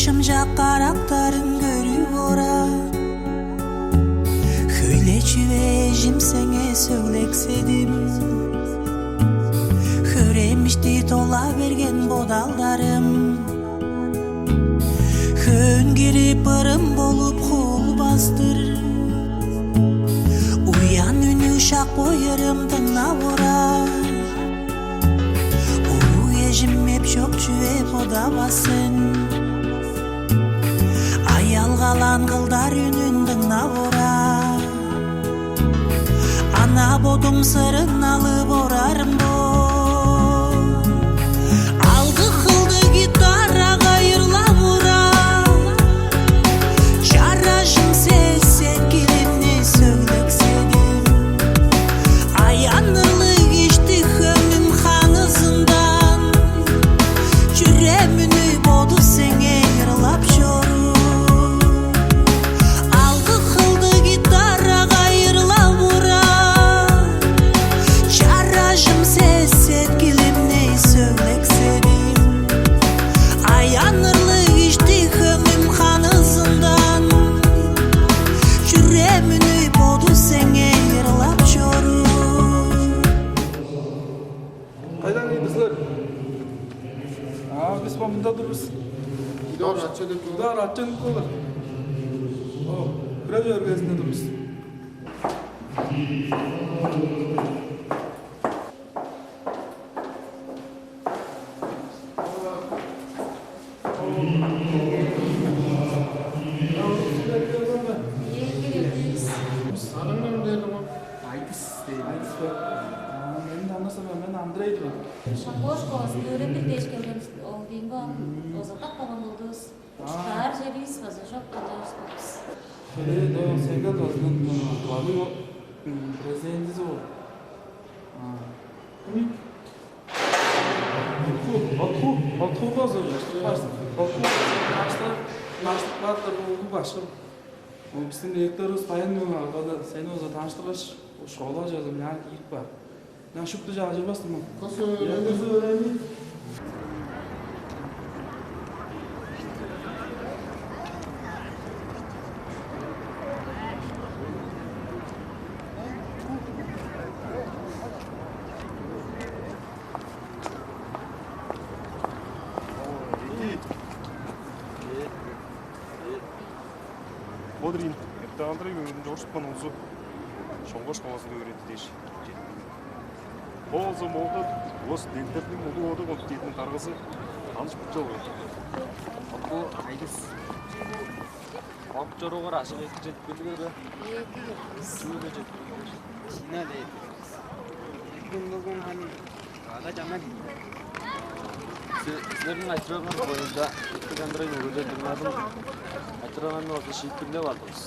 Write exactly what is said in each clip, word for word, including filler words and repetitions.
Шымчак карактарың көрүп ора. Хөйле чүве эжим сеңээ сөглекседим. Хөремишти тола берген бодалдарым. Хөөн кирип ырым болуп хулбастыр. Уян үнү шак боярым дыңнап ора. Улуг эжим эп чок чүве бодавас сен. Аялгалаан кылдар үнүн дыңнап ора. Ана бодум сырын алып орарым бо. Алды хылды гитарага ырлап ура. Чаражым сес сеткилимни сөглекседим. Аянырлыг ишти хөңнүм ханызындан. Чүрем үнү боду сеңээ ырлап чоруур. Алды хылды гитарага ырлап ура. Чаражым сес сеткилимни сөглекседим. Аянырлыг ишти хөңнүм ханызындан. Чүрем үнү боду сеңээ ырлап чоруур. Кайдан келдиңер силер? А, бис бо мында тур бис. Удар ачы деп. Удар ачы деп болар. О, кире бергезинде тур бис. Сарыңның дедиң ол? Айдыс дейм. Айдыс бе? А, мени таныса, мен Андрей деп. Шоңгуш школазында өөредир дээш келген ол дейм бе, озатак болган болдувус. Уштаар черивис база чок болдувус. Э, до, сеңге дозунун, м, туганың, м, президентизи ол. А, ким? Бату, Бату, Бату база, Бату, Бату, баштар, баштар, баштар, улуг башкы. Ол бистиң директорувус Баян Мөңге аргада, сени база тааныштыргаш, ол школага чазы мынаар кирип каар. Мынаа шупту чаажырбас турмун. Кызы өөрени. Кызы өөрени. Бодурин, эптаандырый мөөрүн чорушпан улузу шоңгош кавазынга өөреди дээш. Бо болза Моңгол улус демдерниң улуг оду комитетиниң даргазы Таныш Бутчалович. Бо Айдыс. Оп чоругар ажык эки жетпилдиге бе? Эки жетпис. Чүү бе жетпилдиге? Шина ле. Эки ындылгын ханы ада жаман. Силерниң айтырыгыңар боюнча эки кандырай мөгелер дыңнадым. Айтырыгыңарны база шиитпирлеп алдыңыз.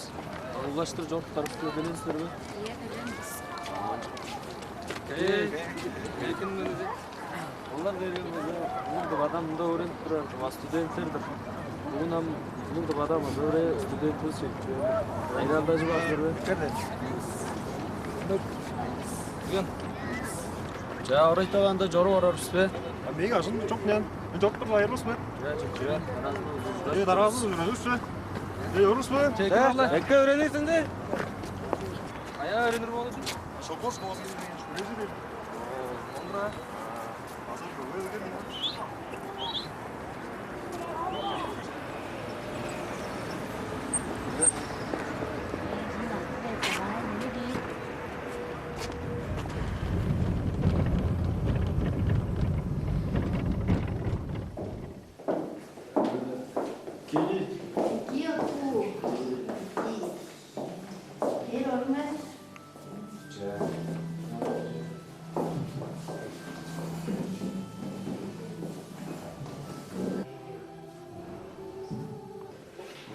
Улаштыр чоруктарып келген силер бе? Ийе, келгенбиз. Э, эркин мени де. Олар дээрге база улуг деп адам мында өөренип турар, база студенттердир. Бүгүн ам улуг деп адам база өөре студентивис чек. Айралдажып алыр бе? Келдик. Бүгүн. Чаа, орайтаганда чоруп орарбыз бе? А мээң ажым чок мен. Мен чоруп тур айырбас бе? Чаа, чек, чаа. Э, дараазы үрүс бе? Э, үрүс бе? Чек, э, эки өөренесиң де. Каяа өөренир болур? Шокош болзун. О, ондура.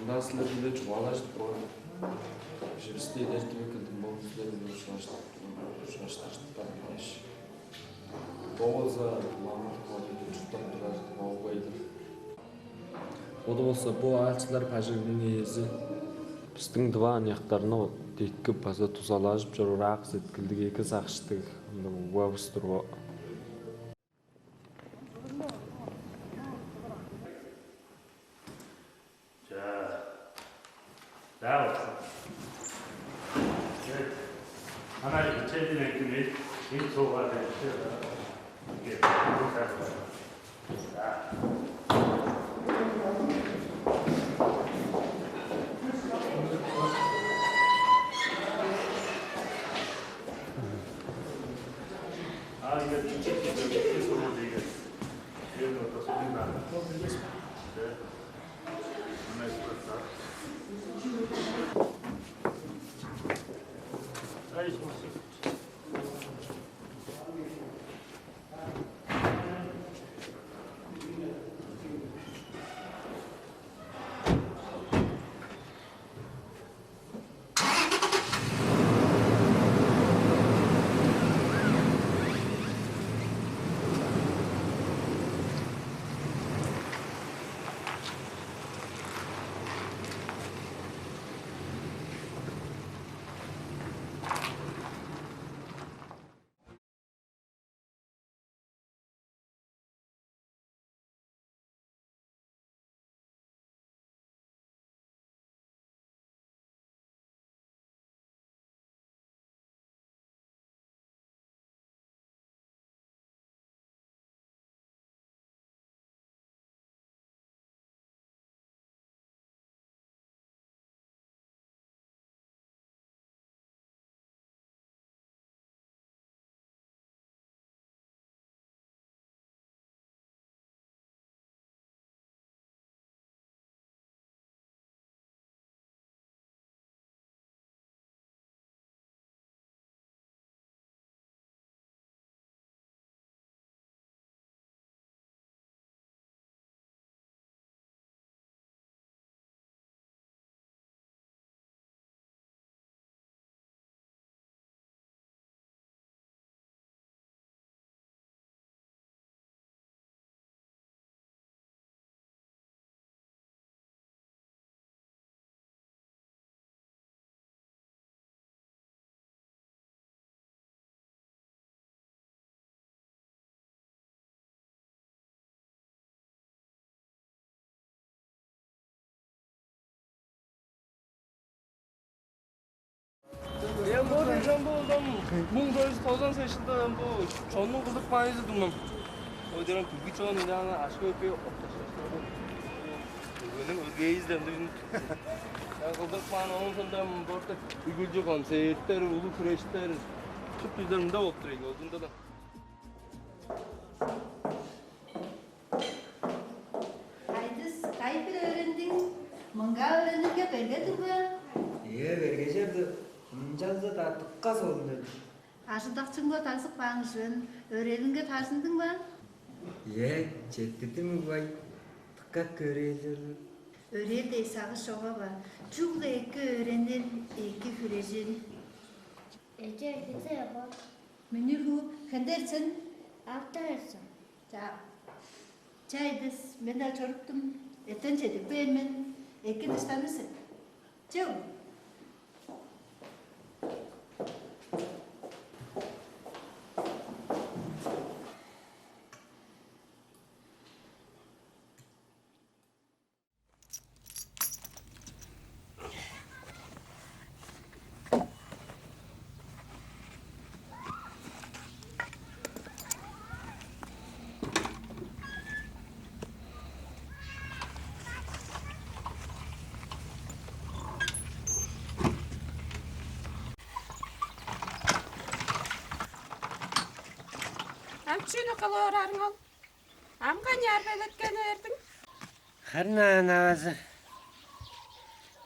Мында силер-биле чугаалажып турган, биживисти эдертип эккелдим, бо силер-биле ужураштырып, ужураштырып каан дээш. Бо болза Мамыр Кодиде чурттап турар болгай-дыр. Боду болза бо аалчылар бажыңының ээзи. Бистиң дываан ыяктарны деткип база дузалажып чоруур ак сеткилдиг, эки сагыштыг ындыг угбавыс-тыр бо. Эм бо чон болдум. Муң дөрт жүз тозан сес чылда бо чоннуң кылдырып каан ийизи-дир мен. Ойдерем бүгү чон ынчаан ашкы өпей окташкан. Өгенин өргээйизден дүйүн. Кылдырып каан, ооң соонда борта үгүлчү концерттер, улуг хүрештер, шупту чүүлдер мында болуп тур ийик, ол мында-даа. Айдыс, кайы бир өөрендиң? Мынга өөренирге берге-дир бе? Ийе, бергежер-дир. Ынчалза-даа дыка солун-дур. Ажылдакчыңга дагзып каан кижи мен, өрээлиңге дажындың бе? Ийе, четтирдим, угбай. Дыка көрээлдер. Өрээл дээш сагыш чок-ла бе? Чүгле эки өөренир, эки хүрежир. Эже, хизе бо. Мени хуу, хендер сен? Автор сен. Ча. Чай дис, мен-даа чоруптум. Эртен чедип кээр мен. Эки дыштаны сен. Чүг? Ам чүнү кылып орарың ол? Ам канчаар белеткени бердиң? Харын-на, авазы,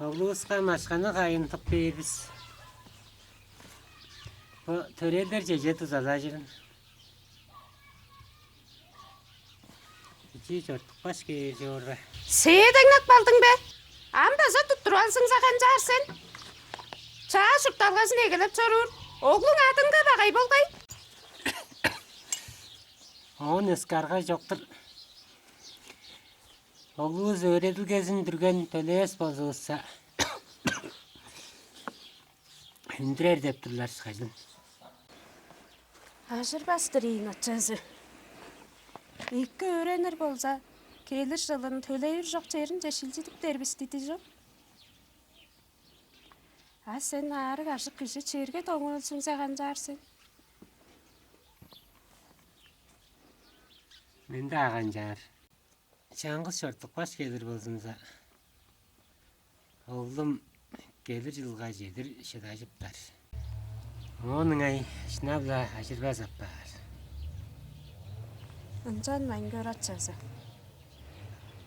оглувуска машканы кайын тып бээр бис. Бо төрелдер чеже дузалажырын. Ичии чортупкаш кээр чоор бе? Сээдеңнеп калдың бе? Ам база туттуруп алзыңза канчаар сен? Чаа чуртталгазын эгелеп чоруур. Оглуң адынга багай болгай. Оон өске арга чок-тур. Оглувус өөредилгезин дүрген төлевес болзувусса, үндүрер деп турлар, кажан. Ажырбас-тыр ийин, ачазы. Эки өөренир болза, келир чылын төлевир чок черинче шилчидиптер бис дидижок. А сен аарыг-аржык кижи, черге доңур өлзүңзе канчаар сен? Мен-даа канчаар. Чаңгыс чортупкаш келир болзумза, оглум келир чылга чедир шыдажыптар. Оон ыңай шынап-ла ажырбас апаар. Ынчанмайн көр, ачазы.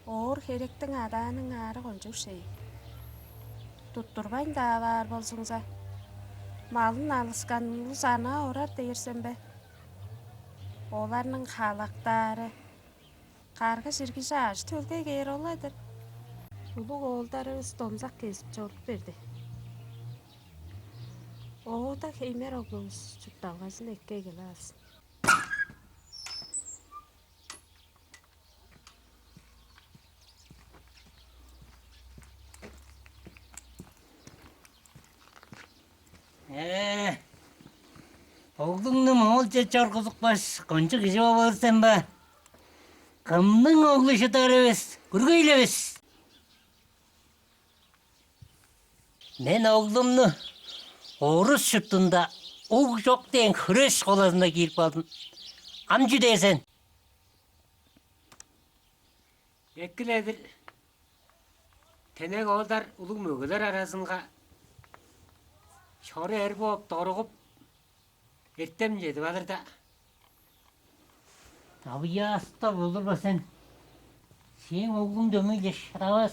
Оор херектиң адааның аары кончуг шей. Туттурбайн-даа баар болзуңза, малын алыскан улус анаа орар дээр сен бе? Оларның халактаары, каргыш иргиже ажы-төлге кээр ол-ла-дыр. Улуг оолдарывыс домзак кезип чоруп берди. Оода хеймер оглувус чуртталгазын эккей келе алзын. Ээ, оглуңну моолче чоргузупкаш, кончуг кижи болур сен бе? Кымның оглу шыдар эвес, күргей-ле эвес. Мен оглумну орус чуртунда уг чок дээн хүреш школазынга киирип алдым. Ам чүү дээр сен? Эки-ле-дир. Тенек оолдар улуг мөгелер аразынга чору эр бооп доругуп, эртем чедип алыр-даа. Авыяастап олурба сен. Сээң оглуң дөмей-ле шыдавас.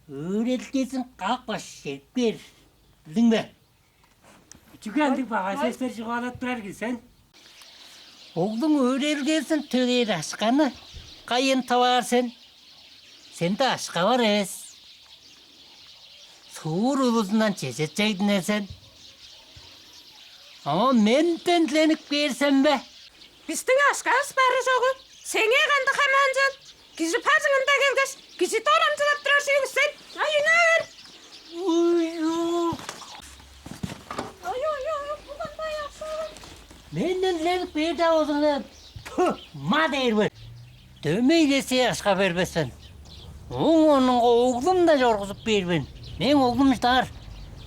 Өөредилгезин каапкаш чедип кээр, билдиң бе? Чүге ындыг багай сөстер чугаалап турар кижи сен? Оглуң өөредилгезин төлээр акшаны кайыын таваар сен? Сенде акша бар эвес. Суур улузундан чеже чегдинер сен. Ам менден диленип кээр сен бе? Бистиң акшавыс бары чогу, сеңээ кандыг хамаан чүвел? Кижи бажыңында келгеш, кижи дорамчылап турар чүве сен. Ай, үнер! Ой, ой, ой, ой, бу кандай акша? Менден диленип кээр-даа болзуңза, ту, ма дээр бе? Дөмей-ле сээң акша бербес мен. Ооң орнунга оглум-даа чоргузуп бээр мен. Мээң оглум шыдаар.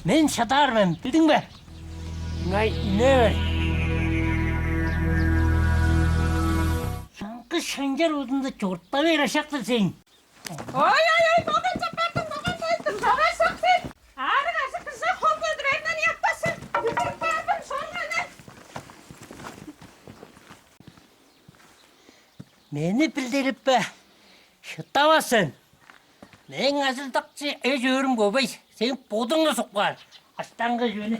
Мен шыдаар мен, билдиң бе? Ыңай үне бер. Шаңгы шынчар удунда чуртта бээр ашак-тыр сен. Ой, ой, ой, бо канчап бардың, бо канчап бардың, бо канчап сен. Аарыг ажык кыжа хол көдүреринен ыяппас сен. Билдирип баардым, шорганы. Мени билдирип бе? Шыдавас сен. Мээң ажылдакчы эш-өөрүм көвей, сээң бодуңну сукпаар. Аштаңгы чүвени.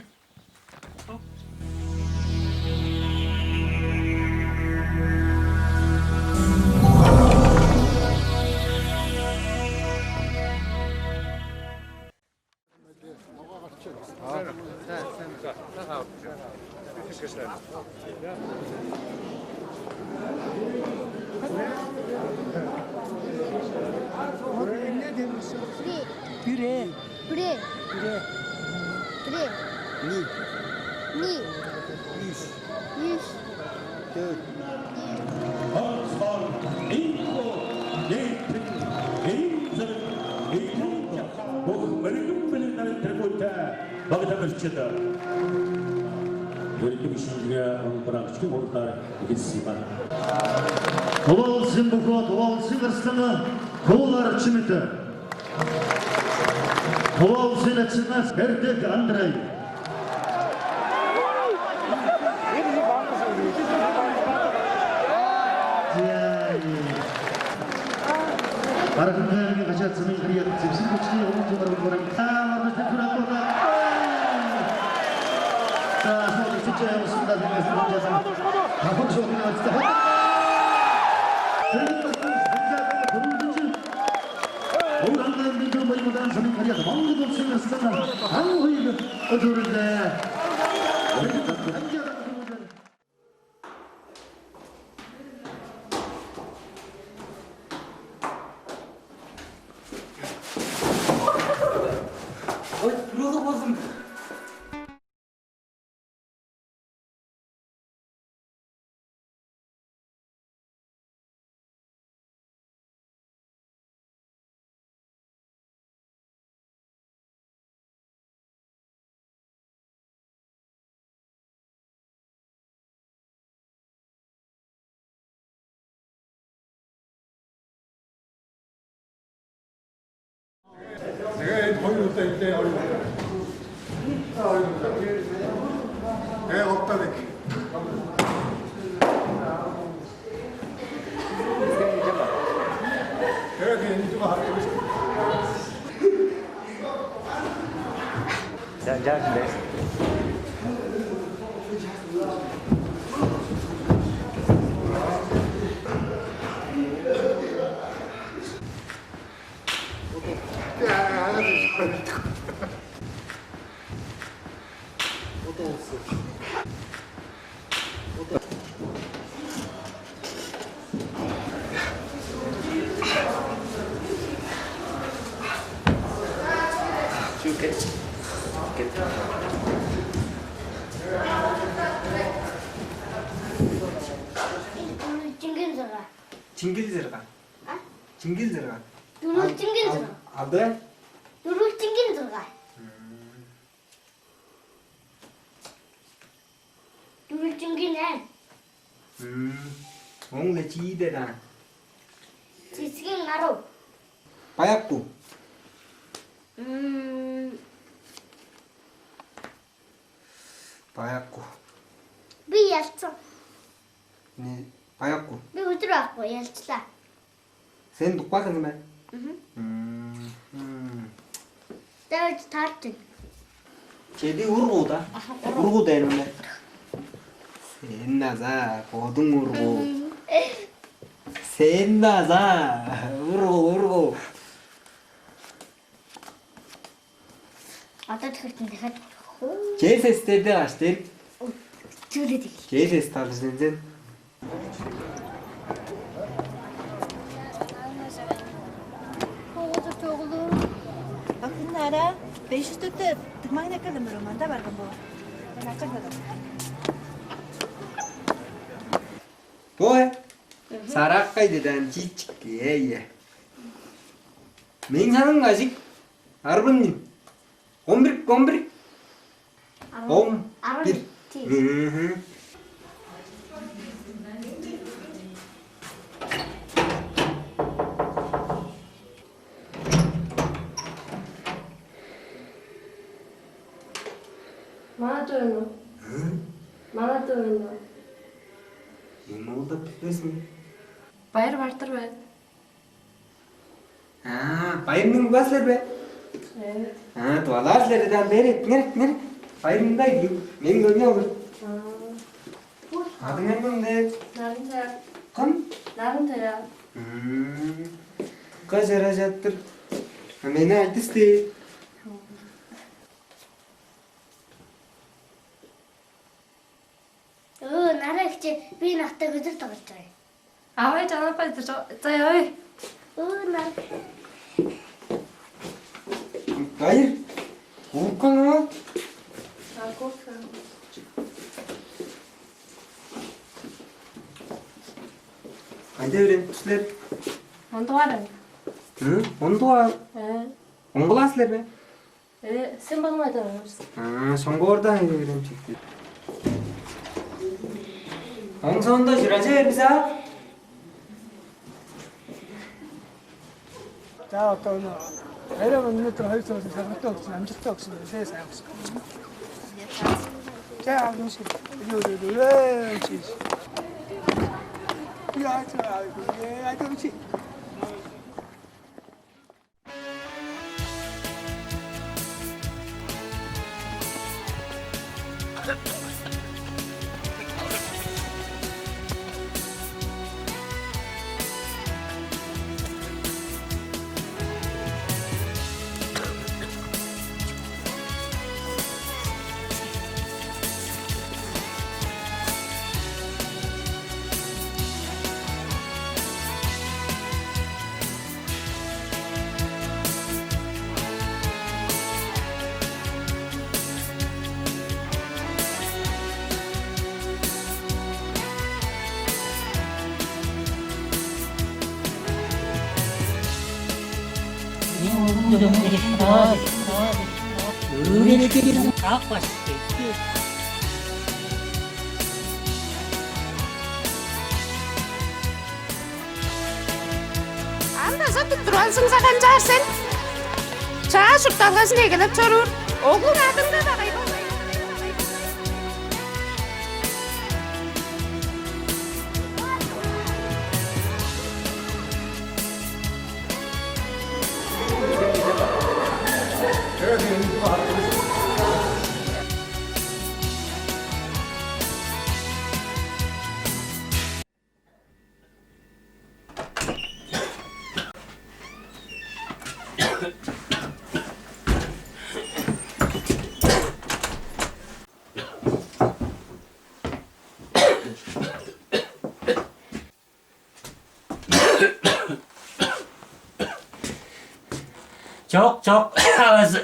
Бире. Бире. Бире. Бире. Ни. Ни. Үш. Үш. Дөрт. Бохмарин билиннер трибунта багыта мөрчеде. Бөлүктүг ишинчиге он быракчы ордар. Улуг симбуху, улуг сиңгырсыны куулар чимите. Улуг силечине Бердек Андрей. Аргынга качатсының криет симсин кучки улуг чугар улгурам. Таамарны сүрөт болар. Та сол сүче усунда сиңесин жасам. Капын шоктун ачты. Ол аңгы миңги мыймыдан сының криет. Маңгы болсын ыстана. Аң хуйгы өдөрүлдө. Ой, бурулуг болзун. Э, оптовик. Э, э, не туда. Sen gel şimdi. Чиңгил зырга. Чиңгил зырга. А? Чиңгил зырга. Дүрүл чиңгил зырга. Алды. Дүрүл чиңгил зырга. Дүрүл чиңгил эн. Оң-ле чииде-даа. Чичигин нару. Баякку. Баякку. Би ялчы. Не, баякку. Би өдүр акку ялчыла. Сен дукпа кызың бе? Мгм. Давай тартын. Чеди ургу да. Аха, ургу. Ургу дээримде. Сен наза, бодуң ургу. Сен наза, ургу, ургу. Ата тыгыртын дыгат. Че сестерде аштер. Чүлү дил. Че сес талжынзен. Оолдур чогулу. Акын ара беш жүз төрттө дыгмаан экелдим бир манда барган бо. Мен акырдадым. Бо э? Сараккай дедан чичик. Ие, ие. Мен саның ажык. Арбын. Он бир, он бир. Он бир. Мана тойну. Мана тойну. Эми ол да билбес мен. Байыр бартыр бе? А, байырның угас силер бе? Э. А, туалаар силер да бери, нер, нер. Байырның да мен көрүнө болур. Адың эмне? Нарын тая. Кым? Нарын тая. Кыжыра чаттыр. А мени айтыс дей. Ыы, наракчы, бин акта көзүр тыгырчай. Авай чанаппай чай ой. Ыы, нар. Кайыр. Улуккан ол. Кайда берем силер? Ондугаар. Ы? Ондугаар. Э. Оңгулаасыздар бе? Э, сен балың айдап алырсың. Аа, соңгуурда айдап берем чекти. Оң соонда чураже бер бис а? За одоо өнө. Эрэ өнө төр хоёр соос сагтаа өгсөн, амжилттай өгсөн, эсээ сайн өгсөн. За алгын шиг. Юу юу юу. Яа чаа. Яа чаа. Өөрениккеден каапкаш кетти. Анда сатып тургансың саганчаар сен. Чаа чуртталгазын эгелеп чоруур оглуң адынга багай болду. Чок, чок, авазы.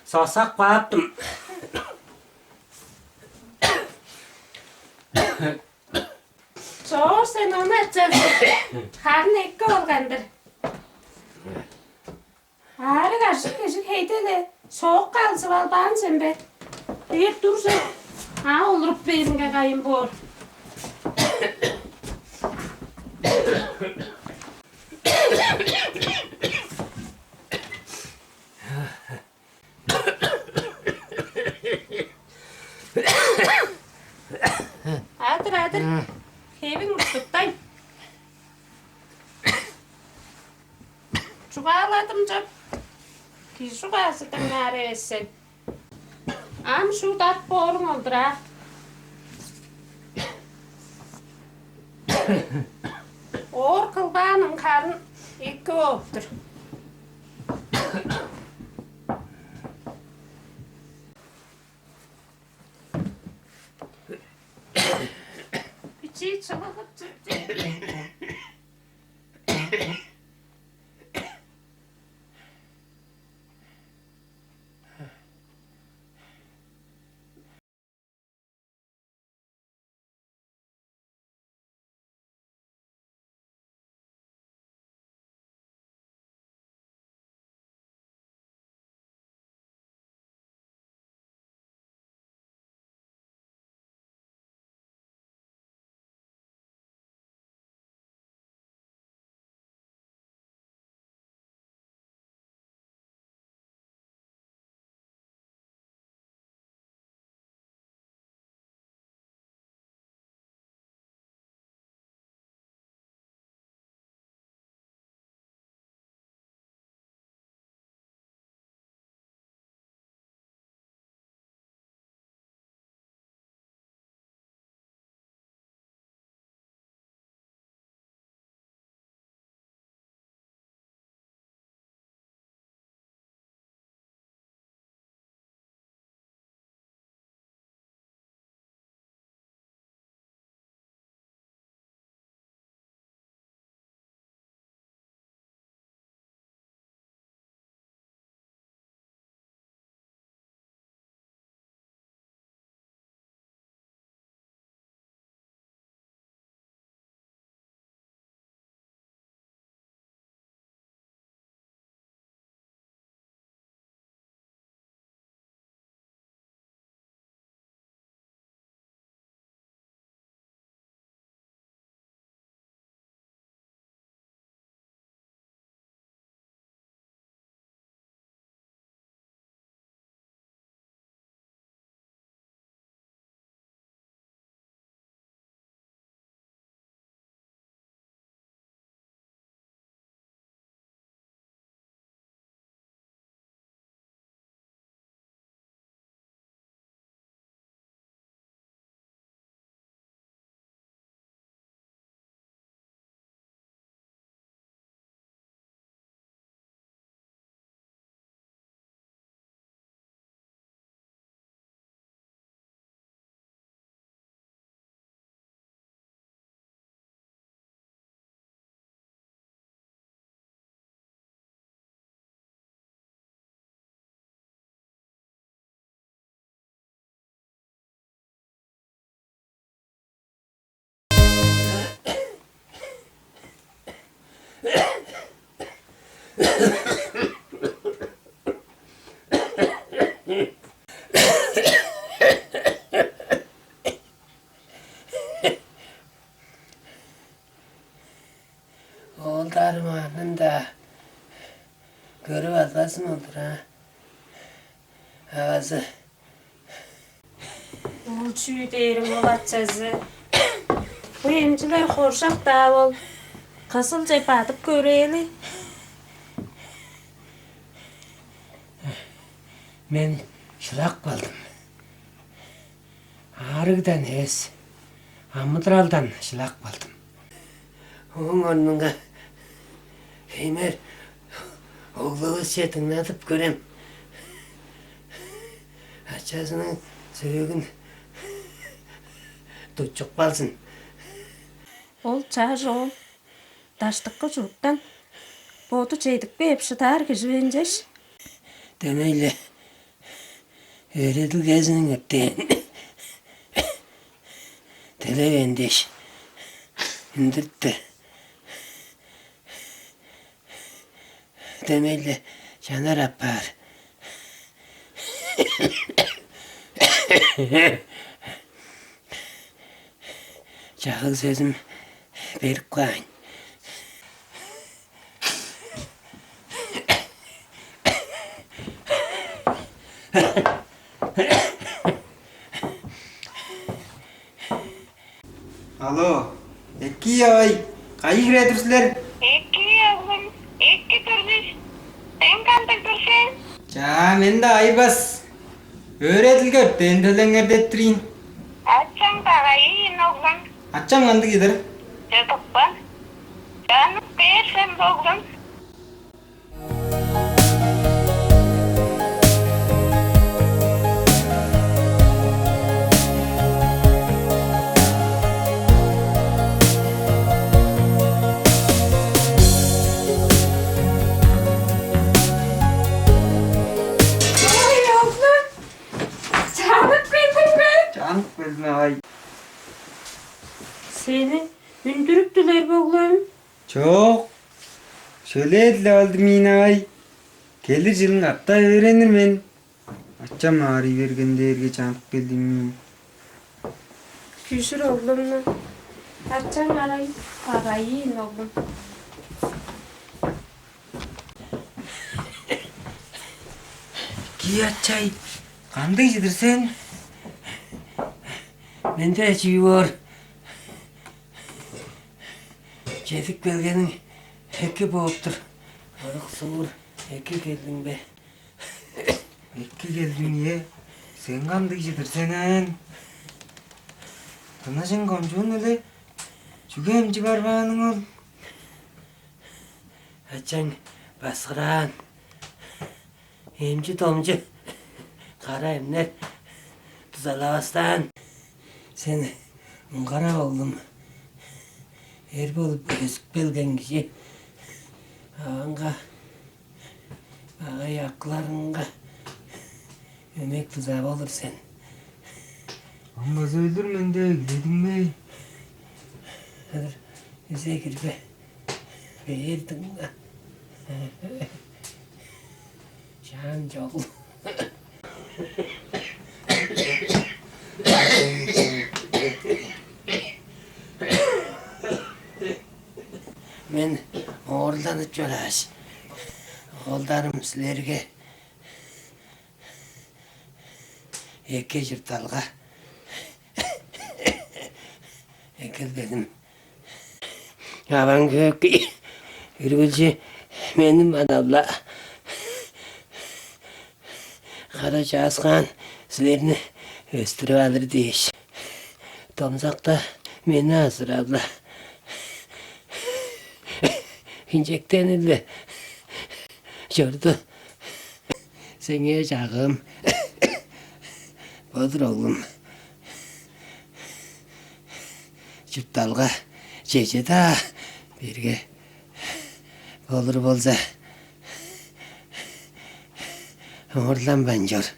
Соксап кааптым. Чоор сен ону ачазы. Харын эки болган-дыр. Аарыг ажыг-кежиг хейде-ле соок калзып албаан сен бе? Бээр тур сен. А олуруп бээринге кайын боор. Адыр, адыр. Хевиң уштуктайн. Чугааладым чоп. Кижи чугаазы дыңнаар эвес сен. Ам шуут ат бооруң олдура. Оор кылбааның харын эки бооп-тур. Бичии чылыгып чыпчы. Оолдарым, анын-даа Сын ол-дур аа. Авазы. Ол чүү дээриң ол, ачазы? Бо эмчилер хоржок-даа ол. Кызылче бадып көрээли. Мен шыдап калдым. Аарыгдан эвес, амыдыралдан шыдап калдым. Ооң орнунга хеймер оглувусче дыңнадып көрем. Ачазының сөөгүн тутчуп калзын. Ол чаш оол даштыкы чурттан боду чедип кээп шыдаар кижи бе, ынчаш? Демей-ле, өөредилгезиниң өртээн төлевээн дээш үндүртү. Демей-ле, чанар апаар. Чагыг сөзүм берип каайн. Алло, Эки авай, кайы хире-дир силер? Эки, оглум, эки тур бис. Сен кандыг-дыр сен? Чаа, мен-даа айбас. Өөредилге өртээн төлеңер деп тур ийин. Ачаң багай ийин, оглум. Ачаң кандыг-дыр? Чыдыпкан. Чанып бээр сен, оглум. Ой, оглум, чанып келдиң бе? Чанып келдим, авай. Сени үндүрүптүлер бе, оглум? Чок, шөлээ дилеп алдым ийин, авай. Келир чылын катап өөренир мен. Ачам аарый берген дээрге чанып келдим ийин. Күжүр оглумну. Ачаң аарай, багай ийин, оглум. Кий, ачай, кандыг-дыр сен? Менде чүү боор? Чедип келгениң эки бооп-тур. Арыг-суур, эки келдиң бе? Эки келдим, ийе. Сен кандыг-дыр сен, аан? Дыңнажың кончуун эле. Чүге эмчи барбааның ол? Ачаң баскыраан. Эмчи-домчу, кара эмнер дузалавастаан. Сен муңгарап, оглум, эр болуп өзүп келген кижи. Аваңга, багай акыларыңга өмек-дуза болур сен. Ам база өлүр мен деп эгеледиң бе? Ыр, үзе кирбе. Бээр дыңна. Чаан чогул. Мен оорулданып чорааш, оолдарым, силерге эки чуртталга эккелгеним. Аваң хөөкүй үргүлчү мени мадап-ла кара чааскаан силерни өстүрүп алыр дээш, домзакта мени азырап-ла хинчектенип-ле чорду. Сеңээ чагыым бо-дур, оглум. Чуртталга чеже-даа берге болур болза, орланмайн чор.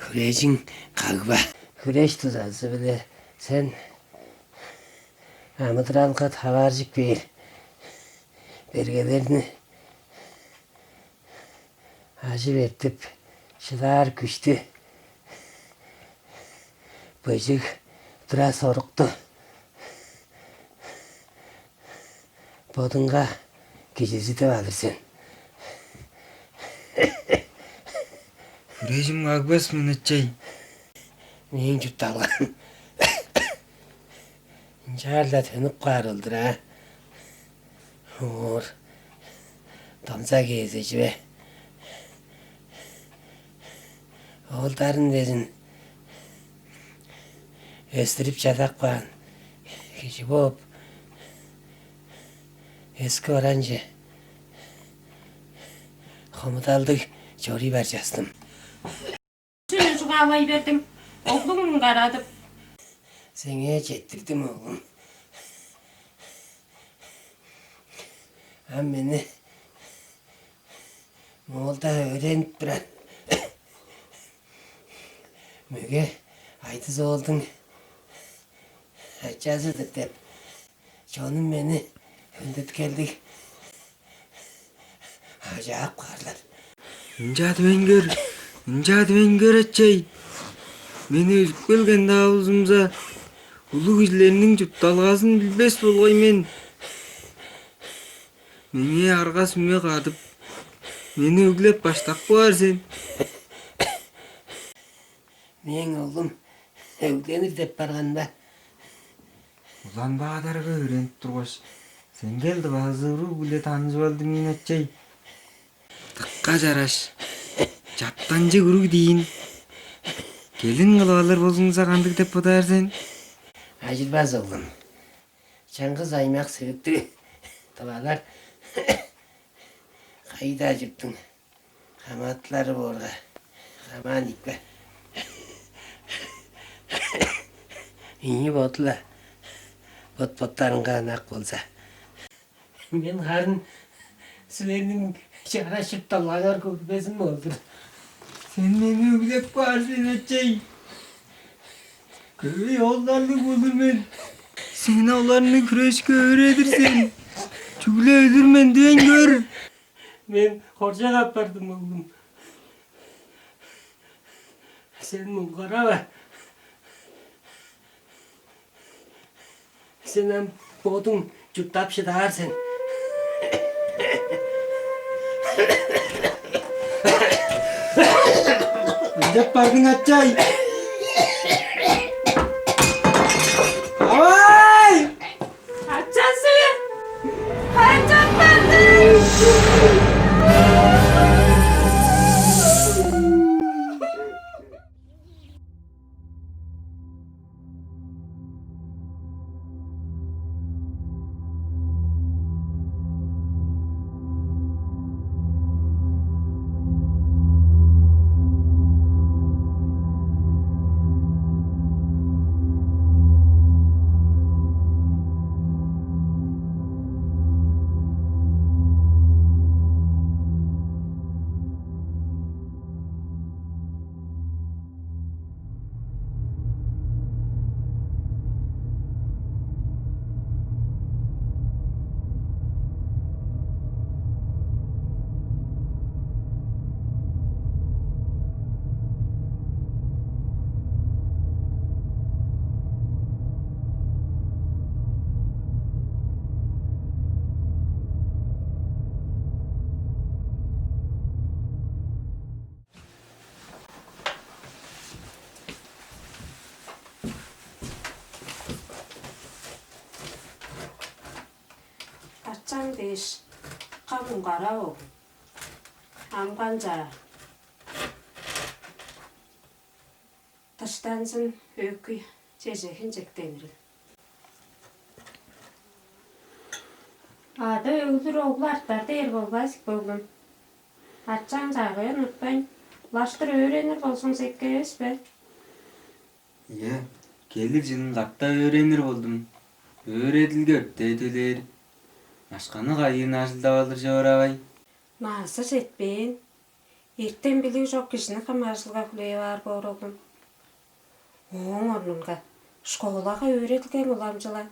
Хүрежиң кагба. Хүреш дузазы-биле сен амыдыралга таваржып кээр бергелерни ажып эртип, шыдаар күштү, быжыг, тура сорукту бодуңга кижизидип алыр сен. Хүрежим кагбас мен, ачай. Мээң чуртталган ынчаар-ла төнүп каар ол-дур, а? Оор, домза кезеживе. Оолдарын безин өстүрүп чадап каан кижи бооп, өске оранче хомудалдыг чоруй бар частым. Чүнү чугаалай бердим, оглуңну карадып. Сеңээ четтирдим, оглум. Ам мени моолда өөренип турар мөге Айдыс оолдуң ачазы-дыр деп, чонум мени хүндүткелдиг ажаап каарлар. Ынча дивейн көр, ынча дивейн көр, ачай. Мен өзүп келген-даа болзумза, улуг кижилерниң чуртталгазын билбес болгай мен. Меңээ арга-сүме кадып, мени өглеп баштап каар сен. Мээң оглум өгленир деп барган бе? Улан-Баатарга өөренип тургаш, сеңгел дывазы уруг-биле таныжып алдым ийин, ачай. Дыка чараш, чаптанчыг уруг диин. Келин кылып алыр болзуңза, кандыг деп бодаар сен? Ажырбас, оглум. Чаңгыс аймак-сөөктүг тывалар кайда чурттуң? Хамаатылары боорга, хамаан ийикпе. Ийи боду-ла бот-боттарынга ынак болза. Мен харын силерниң чараш чуртталгаңар көрбезин болдур. Сен мени өглеп каар сен, ачай. Көвей оолдарлыг болур мен. Сен оларны хүрешке өөредир сен. Чүгле өлүр мен дивейн көр. Мен хоржок апардым, оглум. Сен муңгарава. Сен ам бодуң чурттап шыдаар сен. Ынчап бардың, ачай. Авай! Ачазы! Ачам барды! Ачаң дээш, кам муңгарап ол? Ам канчаар? Дыштанзын, өөкүй, чеже хинчектенирил. Ада өлүр, оглу артар дээр болбас ийик бе, оглум. Ачаң чагыын утпайн, улаштыр өөренир болзуңза эки эвес бе? Ийе, келир чылын катап өөренир болдум. Өөредилге өртээ төлээр. Акшаны кайыын ажылдап алыр чоор, авай? Маазы четпээн, эртем-билиги чок кижини кым ажылга хүлээп аар боор, оглум? Ооң орнунга школага өөредилгең уламчыла.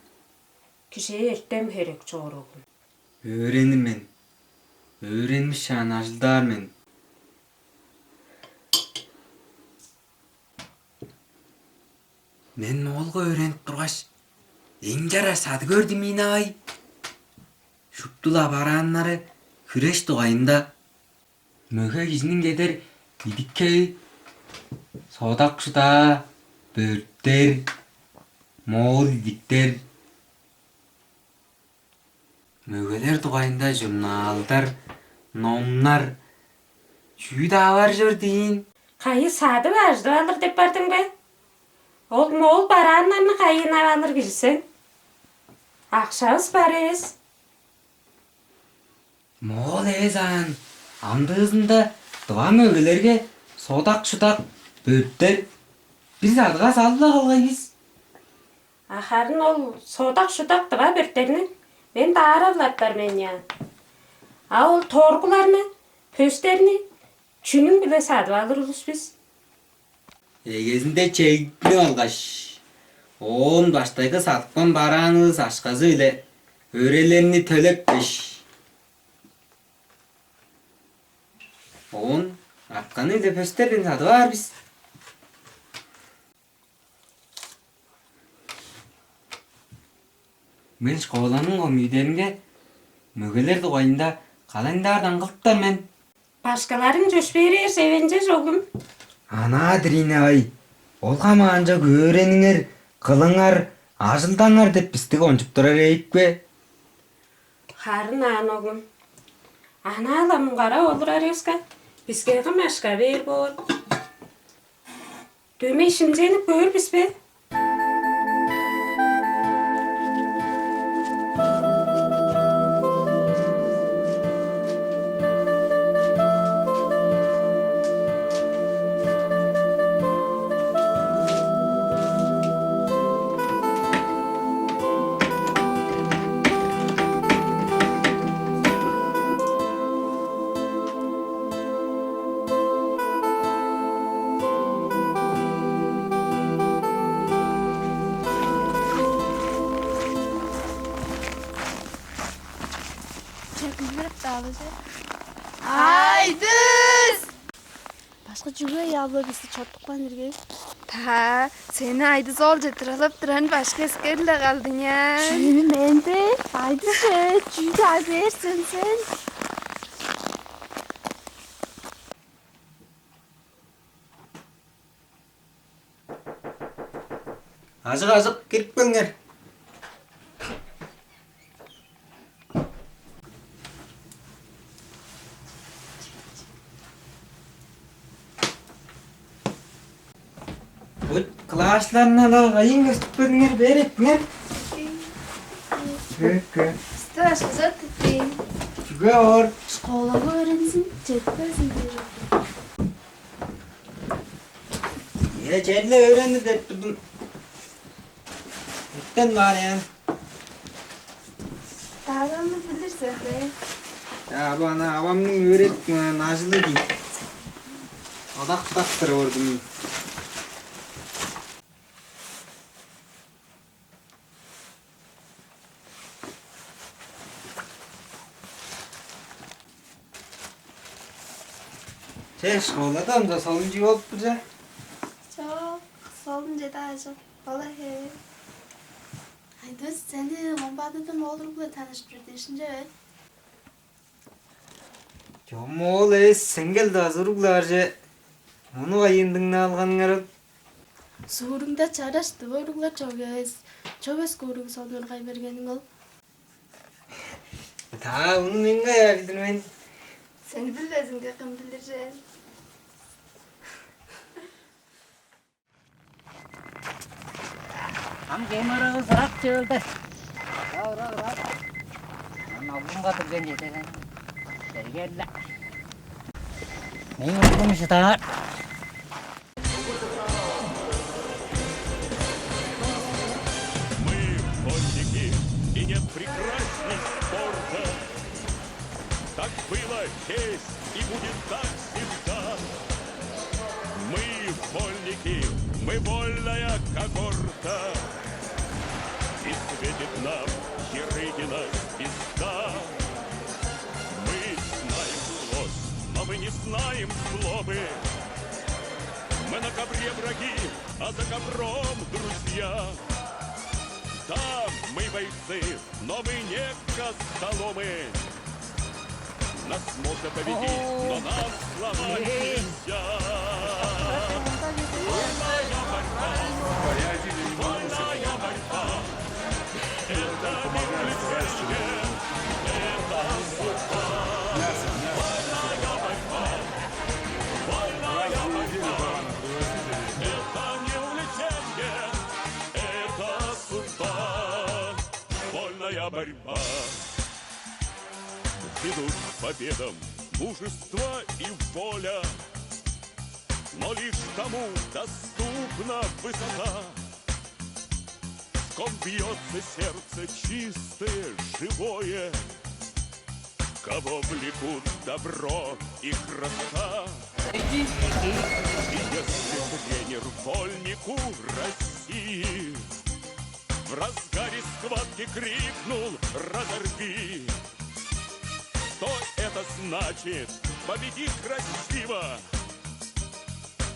Кижээ эртем херек чоор, оглум. Өөренир мен. Өөренмишаан ажылдаар мен. Мен моолга өөренип тургаш, эң чараш садыг көрдүм ийин, авай. Шупту-ла барааннары хүреш дугайында. Мөге кижиниң кедер идик-хеви: содак-шудаа, бөрттер, моол идиктер. Мөгелер дугайында журналдар, номнар, чүү-даа бар чор дийин. Кайы, садып ажыдып алыр деп бардың бе? Ол моол барааннарны кайыын ап алыр кижи сен? Акшавыс бар эвес. Моол эвес аан, амдыызында тыва мөгелерге содак-шудак, бөрттер бир садыгга салып-ла калгай бис. А харын ол содак-шудак, тыва бөрттерни мен даарап-ла ап бар мен аан. А ол торгуларны, пөстерни чүнүң-биле садып алыр улус бис? Эгезинде чегни алгаш, оон баштайгы садыпкан бараанывыс акшазы-биле өрелерни төлепкеш, оон артканы-биле пөстерден садып аар бис. Мен школаның комитетинге мөгелер дугайында калайнаар даңгылыптар мен. Башкаларың чөпшээрээр чевенче, чогум. Анаа-дыр ийне-ай, ол хамаанчок өөрениңер, кылыңар, ажылдаңар деп бисти кончуп турар эвес бе? Харын аан, оглум. Анаа-ла муңгарап олурарывыска, биске кым акша бээр боор? Дөмей шимченип көөр бис бе? Че, кым келип-даа алыр че? Айдыс! Башкы, чүге ыяап-ла бисти чоруткан иргей? Та, сени Айдыс оолче тура алып турарын башкы эскербейн-даа калдың, я? Чүү, мен бе? Айдыс, э, чүү-даа бээр сен, сен? Ажык-ажык, кирип келиңер. Бо классларны-ла кайыын көстүп бериңер, бээр эртиңер. Кө, кө. Бисти башкыза тыптыйн. Чүге оор? Школага өөрензин, четпезин дээр. Э, черле өөренир деп турдум. Эртен баар, я. Дааранны билир сен бе? Я, бо ана авамның өөредип каан ажылы дийин. Одактап-тыр ордум. Че, школада ынча солун чүве болуп тур че? Чок, солун чеде ажык. Ола хе. Айдыс, сени Ломбардыдан ол уруг-биле таныштырып бер дээш, ынча бе? Чом ол эвес, сеңгел-даа азы уруглар че. Ону кайыын дыңнаалганыңар ол? Суурунда чараш тыва уруглар чок эвес. Чок эвес, кууруу сонуургай бергениң ол. Та, ону мен каяа билир мен? Сен билбезиңге кым билир че? Ам кемарыгы ырак чөөлде. Ырак, ырак, ырак. Ам алгымга турган чедеген. Бергел-ле. Мээң оглум шыдаар. Мы вольники, и нет прекрасней спорта. Так было, есть и будет так всегда. Мы вольники, мы вольная когорта. И светит нам Ерыгина звезда. Мы знаем злость, но мы не знаем злобы. Мы на ковре враги, а за ковром друзья. Да, мы бойцы, но мы не костоломы. Нас может победить, но нас сломать нельзя. Вольная борьба, вольная борьба, это не увлечение, это судьба. Вольная борьба, вольная борьба, это не увлечение, это судьба. Вольная борьба. Ведут к победам мужество и воля, но лишь тому доступна высота, в ком бьется сердце чистое, живое, кого влекут добро и красота. И если тренер вольнику России в разгаре схватки крикнул: «Разорви!», что это значит? Победи красиво!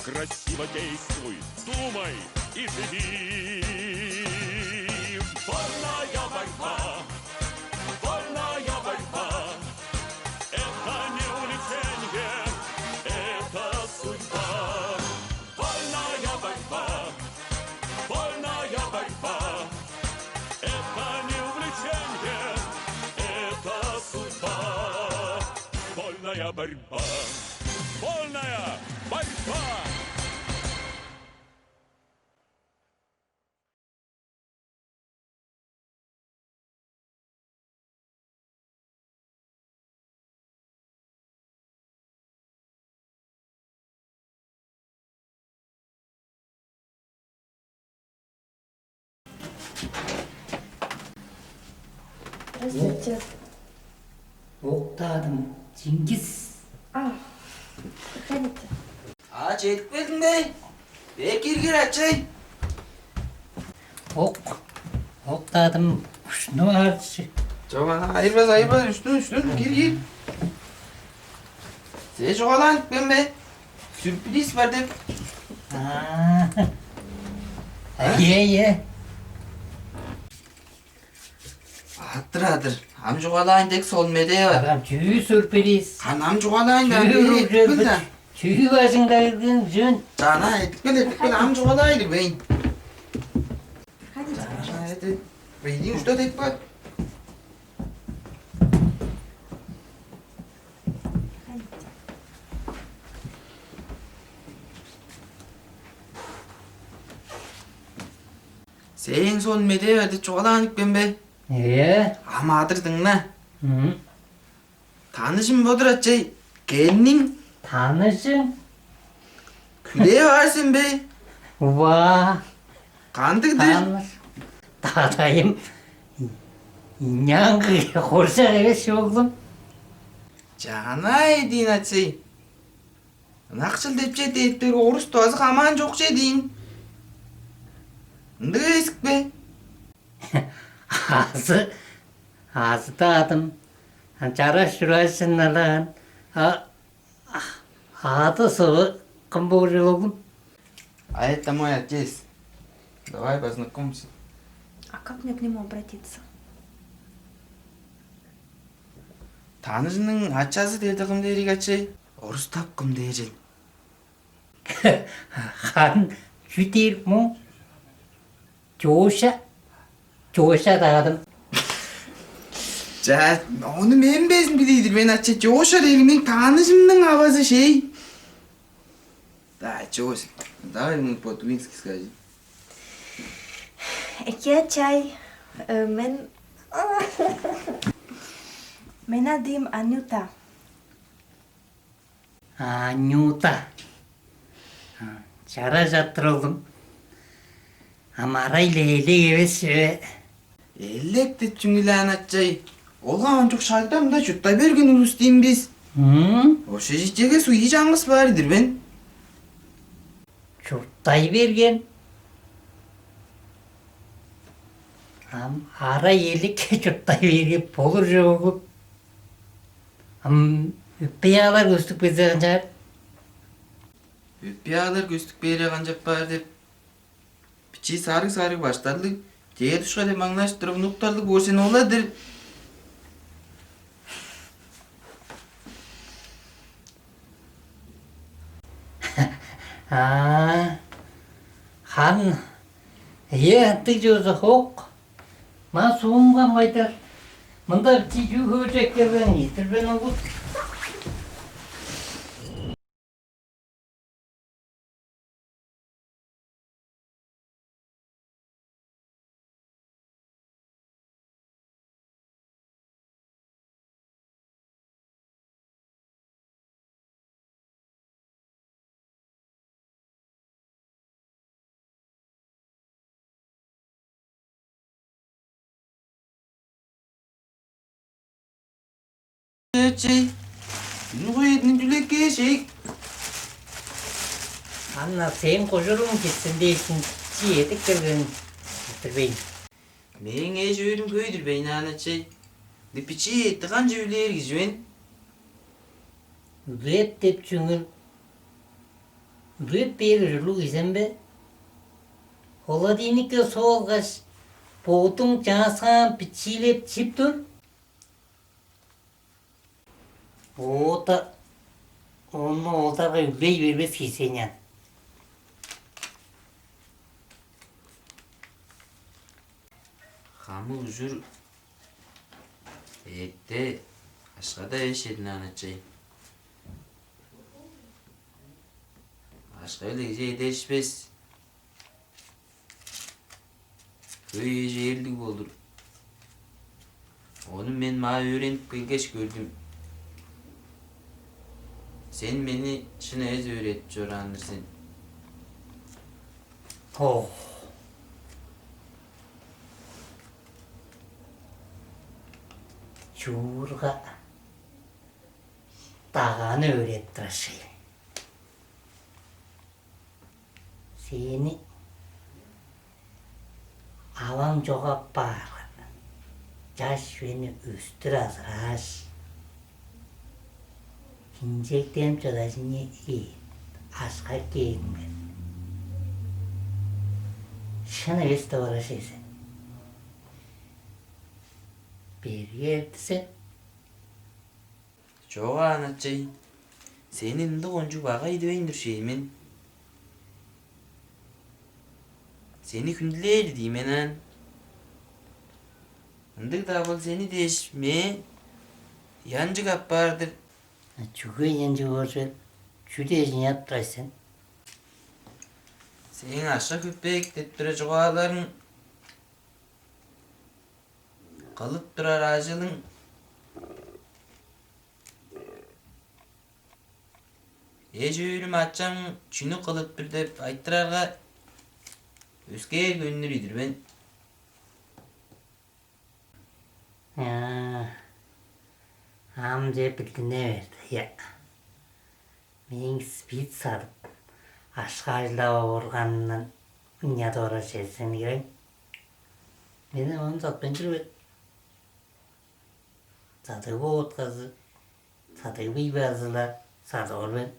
Красиво действуй, думай и живи! Вольная борьба! Вольная борьба! Это не увлечение, это судьба! Вольная борьба! Вольная борьба! Это не увлечение, это судьба! Вольная борьба! Вольная борьба! Здравствуйте. Октаа адым, Чингис. А, проходите. А, чедип келдиң бе? Бе, кир, кир, ачай. Ок, октаа адым, күштүнү аарчы. Чок, ана, айырбас, айырбас, үстүн, үстүн, кир, кир. Сен чугаалаан ийик бе? Сюрприз бар деп. А, ие, ие. Адыр, адыр. Ам чугаалаайн дег, сон медээ бар. Адам, чүү сюрприз? Кан, ам чугаалаайн да, чүү бери уруг эдип кел чөпүт? Да. Чүү бажыңда кирген чүн? Чана, эдип кел, эдип кел, ам чугаалаайн дегбейн. Чана, эди. Бейни ушта деп бар. Сээң сон медээ бар деп чугаалаан ийик бе? Ээ. Ам адыр дыңна. Мм. Таныжым бо-дур, ачай, келниң. Таныжың? Хүлээп аар сен бе? Уа. Кандыг-дыр? Таныш. Дадайым. Иняң кый хоржак эвес, оглум. Чанаа эдиин, ачай. Ынакшыл деп чет эттер, орус дуазы хамаан чок чедиин. Ындыг эвес ийик бе? Азы, азы-даа адым. Чараш-чураш чынналаган. А, а, ады-сывы кым боор чүвел, оглум? А это мой отец. Давай познакомимся. А как мне к нему обратиться? Таныжының ачазы дээрде кым дээр ийик, ачай? Орустап кым дээр чүвел? Харын чүү дээр муң? Чоша, Чоша-даа адым. Чаа, ону мен безин билир-дир мен, ачай, Чоша дээрге мээң таныжымның авазы шей. Да, Чоша. Давай ему по-твински скажи. Эки-ачай, э, мен, мен адым Анюта. Анюта. А, чараш-тыр, оглум. Ам арай-ла элек эвес чүве. Элек деп чүңүлээн, ачай. Ол-ла кончуг шагда мында чурттай берген улус дийин бис. М? Ошо чижеге суй чаңгыс баар-дыр мен. Чурттай берген. Ам арай элекке чурттай берген болур чогул. Ам өпей-аалар көстүп келзе канчаар? Өпей-аалар көстүп кээрге канчап баар деп, бичии сарыг-сарыг баштарлыг, дедушка деп маңнажып турар унуктарлыг боор сен ол-ла-дыр. Аа, хан, ие, ындыг чүве-дир, хок. Ма суумга майдар. Мында бичии чүү хөөжүп эккелген, ийдирбейн угут. Чей, үнү куй эдин чүлек кээшек. Анна, сээң кужуруң читсин дээш, чи эдип келген, читирбейн. Мээң эш-өөрүм хөй-дүр бе, ийнаан ачай? Ындыг бичии эътти канчап үлээр кижи мен? Үлеп деп чүңүл? Үлеп бээр ужурлуг ийик сен бе? Холодильникке суп алгаш, бодуң чааскаан бичиилеп чип тур. Оода ону оларга үлей бербес кижи сен аан. Хамык ужур эътти ашкада эвес чедин аан ачай. Ашка-биле кижи эдешпес. Хөй эш-ээрлиг болур. Ону мен маа өөренип келгеш көрдүм. Сен мени шын эвес өөредип чораан-дыр сен. Ох. Чуурга даганы өөредип турар шей. Сени аваң чок апаар, чаш чүвени өстүр азырааш, хинчектенип чыдар чүвени эът ашкап кээримге, шын эвес деп орар сен. Берге эртисе. Чок аан, ачай, сени ындыг кончуг багай дивейн-дир шей мен. Сени хүндүлээр-дир ийин мен аан. Ындыг-даа бол, сени дээш мээ янчыг апаар-дыр. Чүге янчыг боор чүвел? Чүү дээш ыяап турар сен? Сээң ашка-хөрпек деп турар чугааларың, кылып турар ажылың, эш-өөрүм, ачам чүнү кылып тур деп айтырарга, өскээр көңнүр идир мен. Аа, ам че билдине берди, я. Мээң СПИД садып, ашка ажылдап органымдан ынча дора чедип келген. Мен ону сатпайн чүр мен. Садыг боотказы, садыг быйбазы-ла садып ор мен.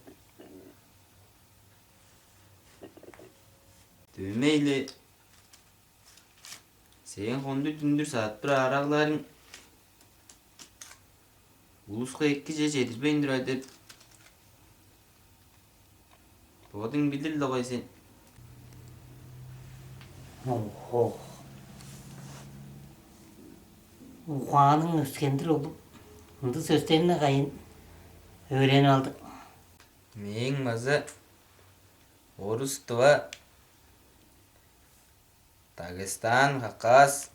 Дөмей-ле сээң хондур-дүндүр садып турар арагларың улуска эки чүве чедирбейн турар деп бодуң билир-ле болгай сен. Ох-ох. Угааның өскен-дир, оглум. Ындыг сөстерни кайыын өөренип алдың? Мээң база орус, тыва, Дагестан, Хакас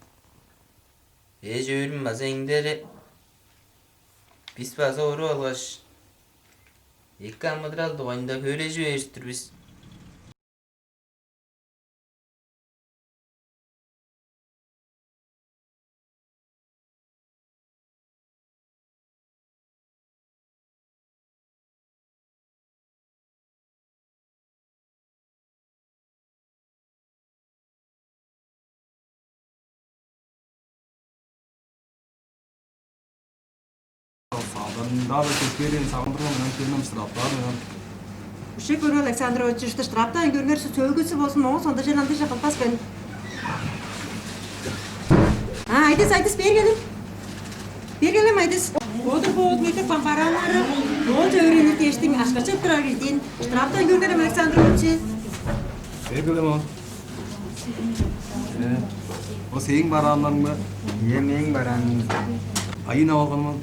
эш-өөрүм база эңдере. Бис база оруп алгаш, эки амыдырал дугайында хөөрежи бээр-дир бис. Садан дагы көпкерин сагындырган мен кеним штрафтар мен. Ушек көрү Александрович, ышты штрафтан көрүңер, сөөлгүсү болзун, моңу сонда жел андыжа кылбас мен. А, айдыс, айдыс, бээр келип. Бергелем, Айдыс. Бодур боодуң эдип каан барааннары моон өөренир дээштиң, ашкарчып турар ирдиин штрафтан көргерем, Александр Ильич. Бергелем он. Э, бо сээң барааннарың бе? Ийе, мээң барааным. Кайыын ап алган ол?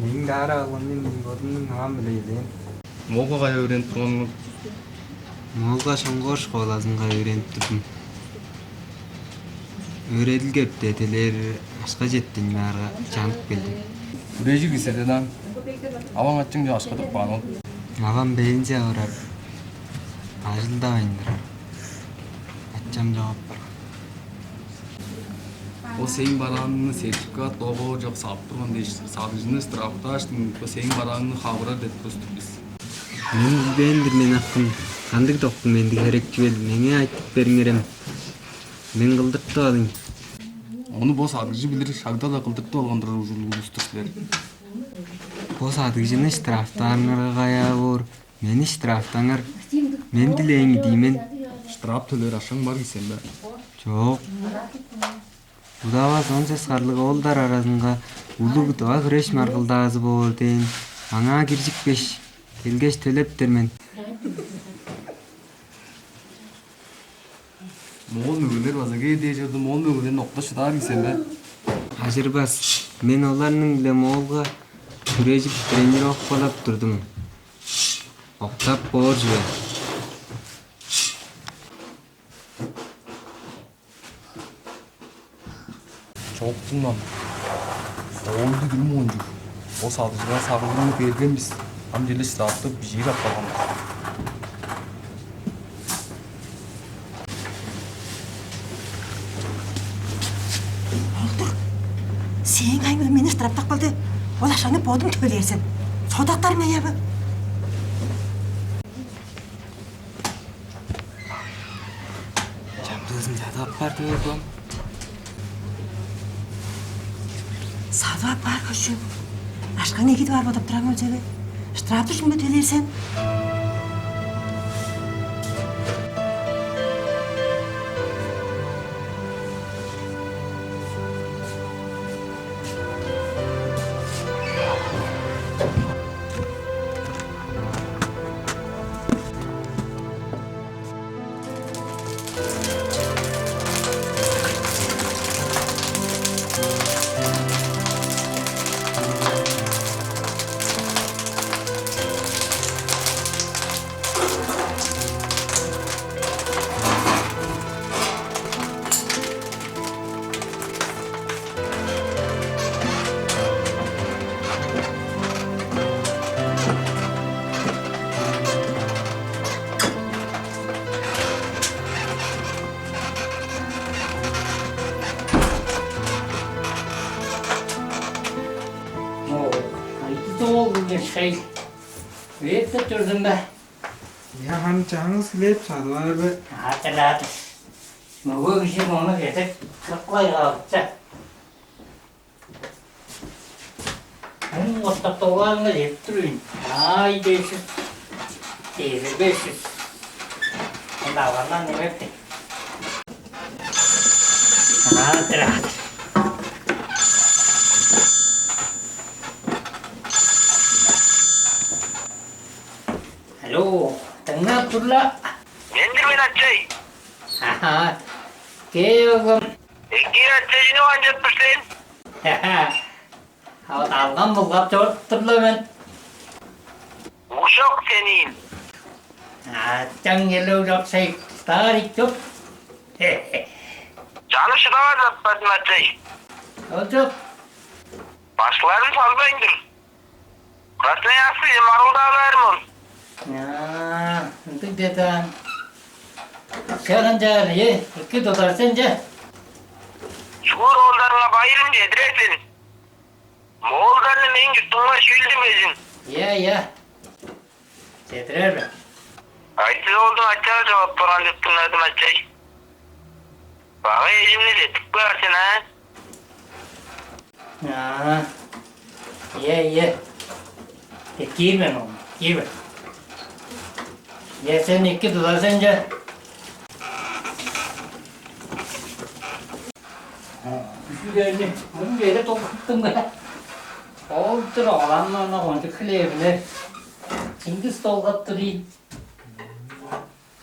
Мээң даар алганым, бодумнуң авам-биле элээн. Моолга кайда өөренип турган ол? Моолга Шоңгоор школазынга өөренип турдум. Өөредилге эптеп, төлээр акша четпейн баарга, чанып келдим. Хүрежир киселден аң. Аваң, ачаң чок, акша тып каан ол? Авам пенсияга барар, ажылдавайн турар. Ачам чок апарган. Бо сээң барааныңны сертификат, договор чок садып турган дээш, садыгжыны штрафтааштың, бо сээң барааныңны хавырар деп көстүр бис. Мен билбээн-дир мен, акым. Кандыг доктуң мендиги херек чүвел? Меңээ айтып бериңерем. Мен кылдыртып алыйн. Ону бо садыгжы билир, шагда-ла кылдыртып алган турар ужурлуг улус-тур силер. Бо садыгжыны штрафтаарыңарга каяа боор? Мени штрафтаңар. Мен дилээң идии мен. Штраф төлээр акшаң бар ийик сен бе? Чок. Удавас он сес харлыг оолдар аразынга улуг тыва хүреш маргылдаазы боор дээн. Аңаа киржикпеш, келгеш төлептер мен. Моол мөгелер база кээр дээш чорду, моол мөгелерни октап шыдаар ийик сен бе? Ажырбас, мен оларның-биле моолга хүрежип, тренировкалап турдум. Октап боор чүве. Чоктуңдан. Оолду дүрүм кончуг. Ол садыгжыга сагыгыңны берген бис. Ам черле штрафты бижиир апарган. Оолдур, сээң кайың мени штрафтап калды. Ол акшаны бодуң төлээр сен. Содактарың аяабы? Чамдыызын садып аппаар деп эгем. Садып аппаар көшү. Акшаң эгидип аар бодап турарың ол чеге. Штрафты шүмбе төлээр сен? О, айтып ол кылган шай. Үептеп турдум бе? Я, ханы чаңгыс хлеб садып аар бе? Адыр, адыр. Мөге кижи мону кезек кырыкпай каапча. Муң кортап долгаарынга чедип тур ийин. Ай, беш чүс, дезир беш чүс. Ында алгандан немепти. Адыр, адыр. Алло, дыңнап тур-ла. Мен-дир мен, ачай. Аха, кээ, оглум. Эки, ачай, чүнү канчап тур сен? А вот алган булгап чоруп тур-ла мен. Ушак сениин. Ачаң келе ужакшай старик чоп. Чаны шыдавас аппазын, ачай. Ол чоп. Башкыларын салбайн тур. Красноярскиже маргылдаа бээрим ол. А, ындыг де даан. Че, канчаар, э, эки тудар сен че. Чугур оолдарыңга байырым чедирер сен. Моолдарны мээң чуртумга шүүлдүрбезин. Ийе, ийе. Чедирер мен. Айтыс оолдуң ачазы чогуп турган деп дыңнадым, ачай. Багай эжимни четтип каар сен, а? Аа. Ийе, ийе. Э, киир мен ону, киир мен. Ийе, сен эки тудар сен че. Үжүгерни муң бере долгуттуң бе? Ол-дур, оламна ону кончуг хлебине чиңгис долгап тур ийин.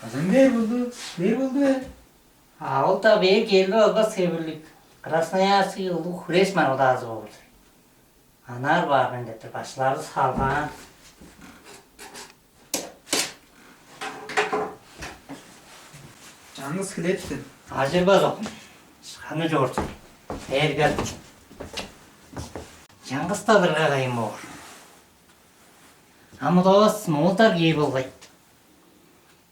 Ынчан бээр болду, бээр болду бе? А ол-даа бээр келбес албас хевирлиг Красноярский улуг хүреш маргылдаазы боор-дур. Анаар баар мен деп тур, башкыларывыс халгаан. Чаңгыс хлебтен. Ажырбас окун. Ханы чоорту. Эргер. Чаңгысталырга кайын боор. Амыдавас моолдар кээр болгай.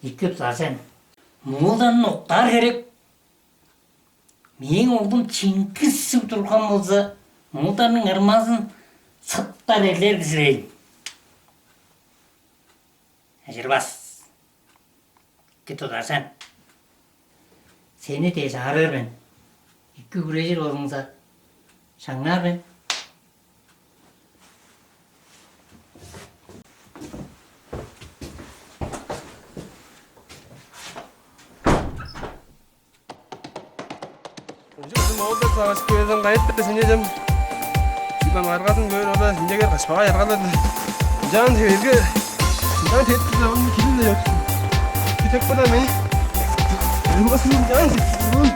Ике бзажен. Моолдан октаар херек. Мээң оглум чиңгис чүг турган болза, муңударның ырмазын сыптар эрлер кижи-лейн. Ажырбас. Ике тударжан. Сени дээш аарыыр мен. Ике хүрежир болзуңза, шаңнаар мен. Ынча база моолдар сагыш кээрзен кайыптар сен эдем. Чүгле маргазын көөр ода синчегер кашпага яргалады. Ынчаан тевелге ынчаан тетип тур, ону килин-ле ёк. Битек бода мен. Ынмасын ынчаан.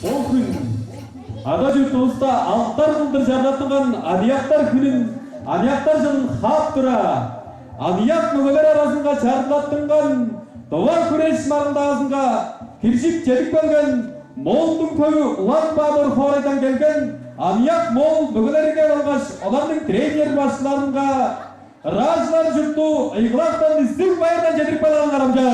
Бо хүн ада-чуртувуста алдар кылдыр чарлаттынган аныяктар хүнүн, аныяктар чылын хаап тура, аныяк мөгелер аразынга чарлаттынган тыва хүреш маргылдаазынга киржип чедип келген Моолдуң төвү Улан-Баатыр хоорайдан келген аныяк моол мөгелерге болгаш оларның тренер башкыларынга ыраажылар чурту Ыйгылактан истиг байырдан чедирип каалыңар, амча.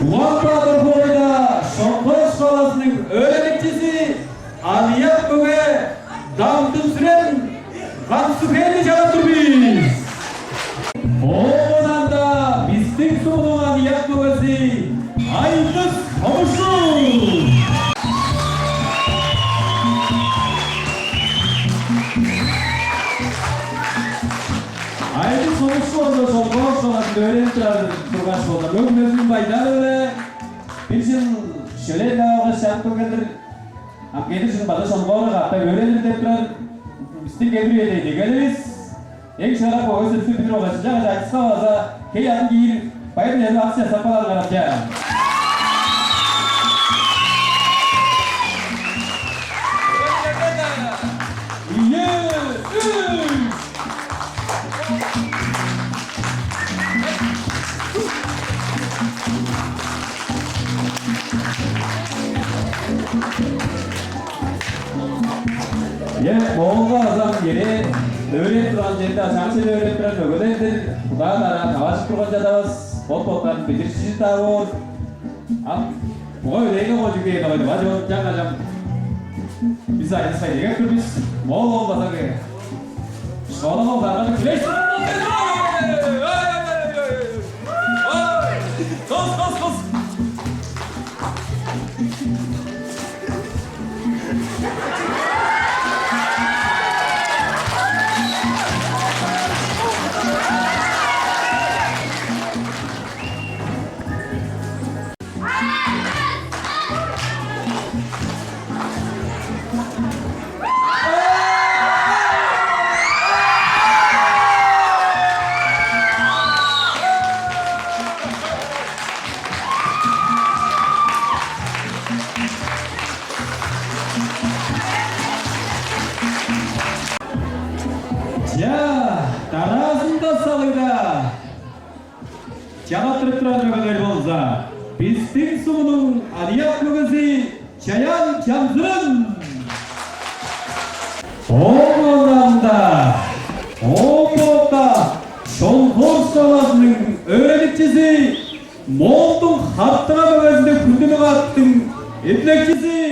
Улан-Баатыр хоорайда Шонхор школазының өөреникчизи аныяк мөге Даңдын-Сүрен Кансу-Хеевичи чалап тур бис. Оон ында бистиң сумунуң аныяк мөгези Айдыс Хомушку. Айдыс Хомушку болза Шонхор школазында өөренип турар тургаш болза, мөңгүнезин байдаар-биле бир чыл шөлээн-даа алгаш чанып келген-дир. Ам келир чылын база Шонхорга катап өөренир деп турар. Бистиң келир үеде идегеливис. Эң шыырак мөгези сөстү билир болгай, ынчангаш Айдыска база хей-аъдын киир, байыр-чедир акция сап каалыңар, ам чаа. Ийе, үш! Ийе, Моолга база ам кээрге, өөренип турган черинде, чаңчыл өөренип турар мөгелер-дир, кудаан-дараа таваржып турган чадавас, бот-боттарын билдиришкижи-даа боор. Ам буга үлээге кожуг кээр дагай, бажы ол чаңгажам. Бис Айдыска идегеп тур бис. Моол ол база кээр. Школа ол барганы хүлээш. Кыс, кыс, кыс. Чаа, дараазында салыгда чалаттырып турар мөгелер болза, бистиң сумунуң аныяк мөгези Чаян Чамзырын. Оон ында, оон бота Шонхор школазының өөреникчизи, Моолдуң Хартыга мөгезинден хүндүлүг аъттың эдилекчизи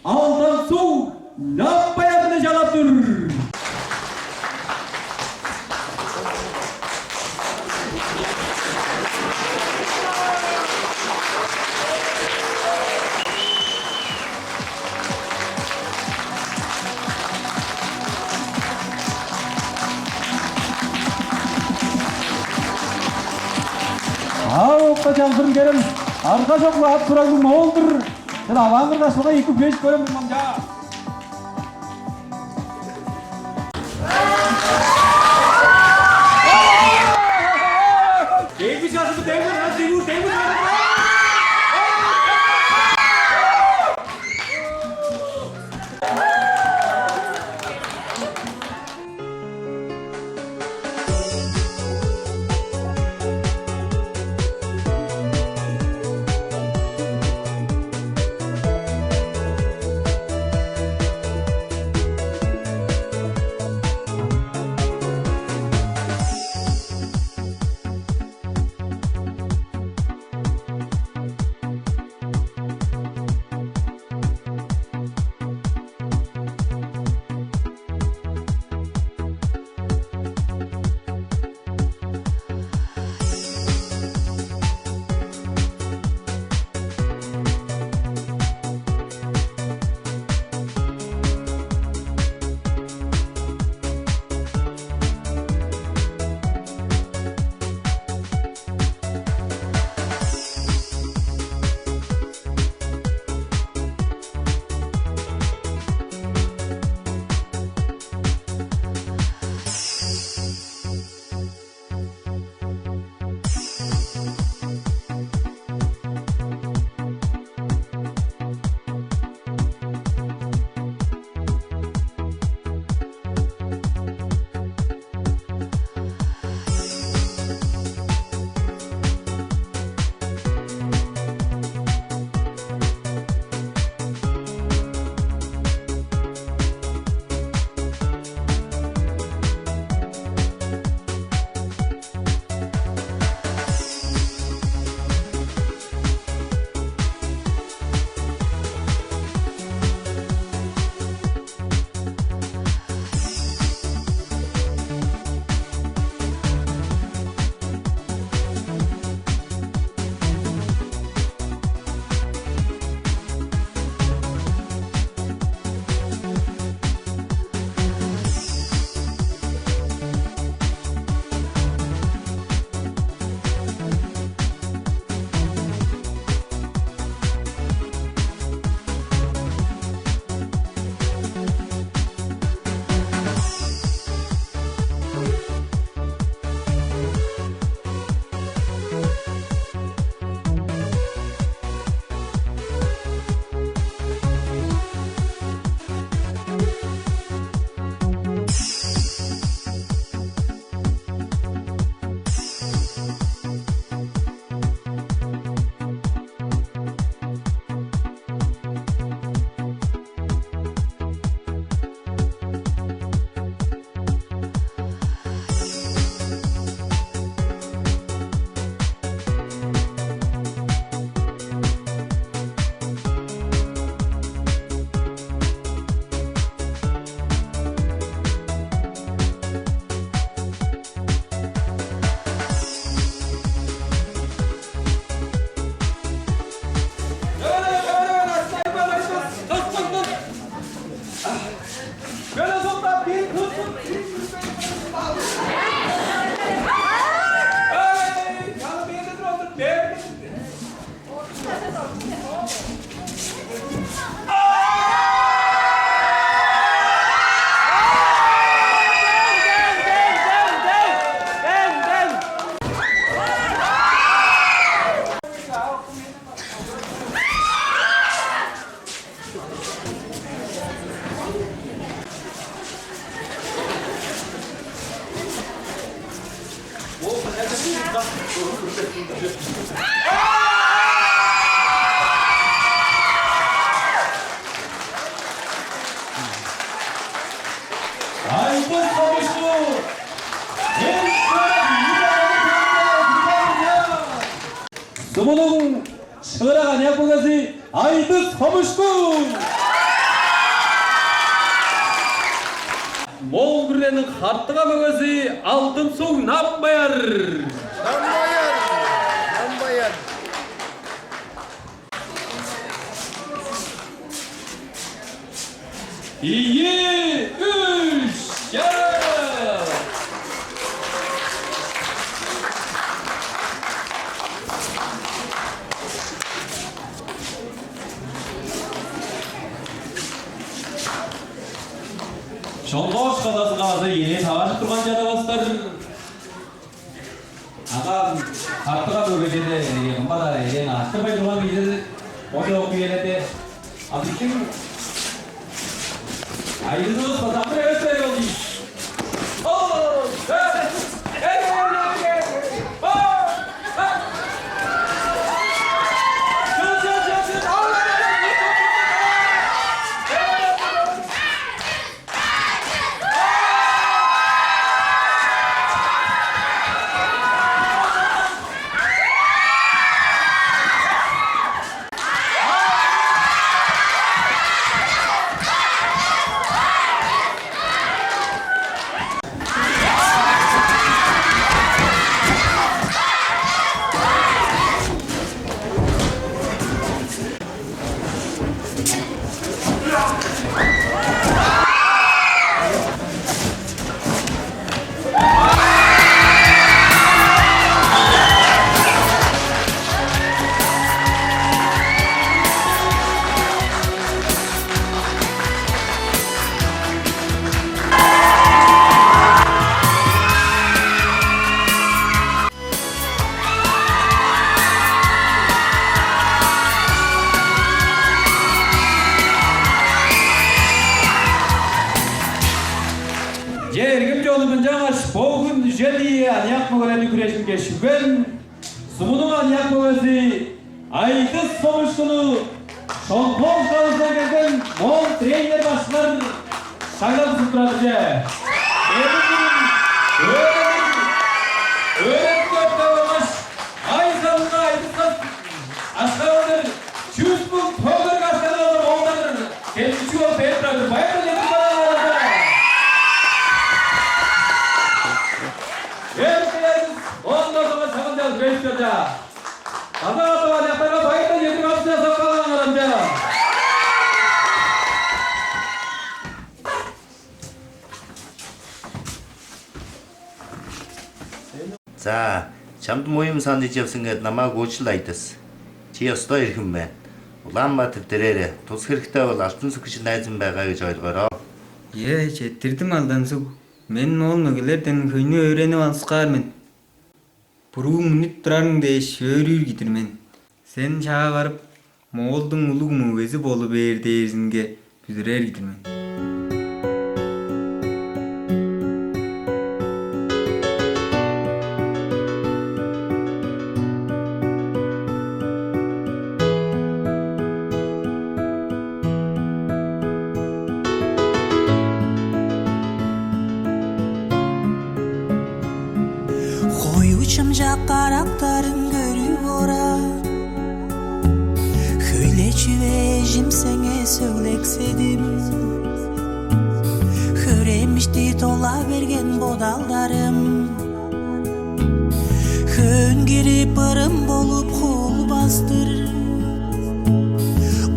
Алдан-Суг Ляппаярны чалап тур. Ау, окка чаңзырын керем, арга чок-ла ат турагы Моол-дур. Сен аваан кыргаш, мага ийи куплет көрем, мынча. Деңги чазыды, деңги, деңги, деңги. Айдыс Хомушку! Сумунуң шыырак аныяк мөгези Айдыс Хомушку! Моол күрүнениң хартыга мөгези Алдын-Суг Намбаяр! Намбаяр! Намбаяр! Ийи, үш, чаа! Чоңгош базазынга база ийилээ таваржып турган чанавыстар. Ага, хартыга бөгежеде, э, кымга-даа эрээн артырбай турган кижи ошол окуп келеди. А биздиң айдызывыс база ындыг эвес бе ол кижи? О, э, э, э, э, э, о, э. Чыт, чыт, чыт, чыт, ал, ал, ал, ал, чыт, чыт, чыт, ал. Че, эргим чонум, ынчангаш бо хүн үжен ийи аныяк мөгелерниң хүрежинге шүүген сумунуң аныяк мөгези Айдыс Хомушкуну Шонтон школазындан келген моон тренер башкылар шаңналдызып турар-дыр че. Эми бүгүн өөредип, өөредип көрүп алгаш, ай санынга айдыскан акшалар, чүс муң төгерик акшалар, оолдар келгичи болуп берип турар-дыр. Байырдан чедирип каалыңар. Эртелерибиз оон-даа соңга чагын чалып кээп чор-даа. База-база аныяктарга байырдан чедирип алыксап каалыңар ам че. За, чамдык моюм санчы чевсиңер, намаа Куучул Айдыс. Чи оста иргин мен. Улаан-Баатыр дирери, тус херекте ол Алтын-Суг кижи найзын байгай чойлугар ол. Ийе, четтирдим, Алдан-Суг. Мен моол мөгелерден хөйнү өөренип алыксаар мен. Буруу мүнүп турарың дээш өөрүүр кижи-дир мен. Сен чаа барып, моолдуң улуг мөгези болу бээр дээрзинге бүзүрээр кижи-дир мен. Хою чымчак карактарың көрүп орар, хөй-ле чүве, эжим, сеңээ сөглекседим. Хөремишти тола берген бодалдарым хөөн кирип, ырым болуп хулбас-тыр.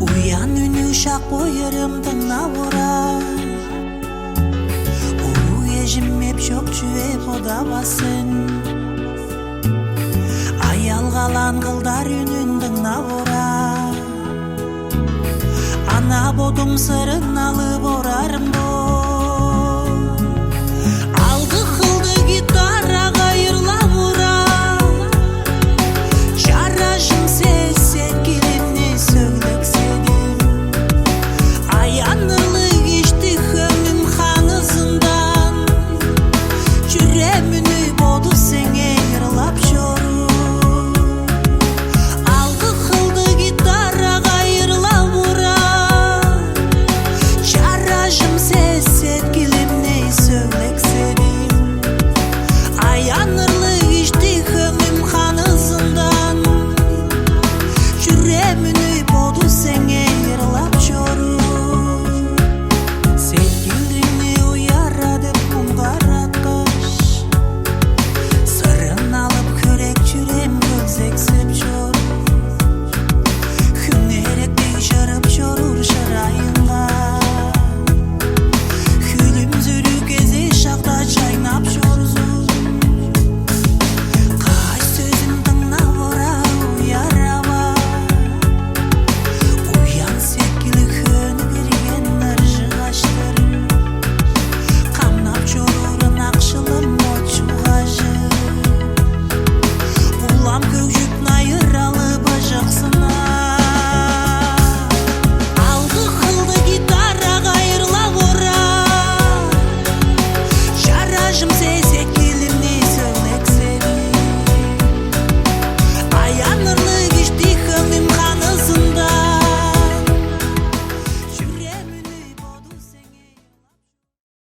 Уян үнү шак боярым дыңнап орар. Улуг эжим эп чок чүве бодавас сен. Аял-калаан кылдар үнүн дыңнап орар. бодум сырын алып орарым бо.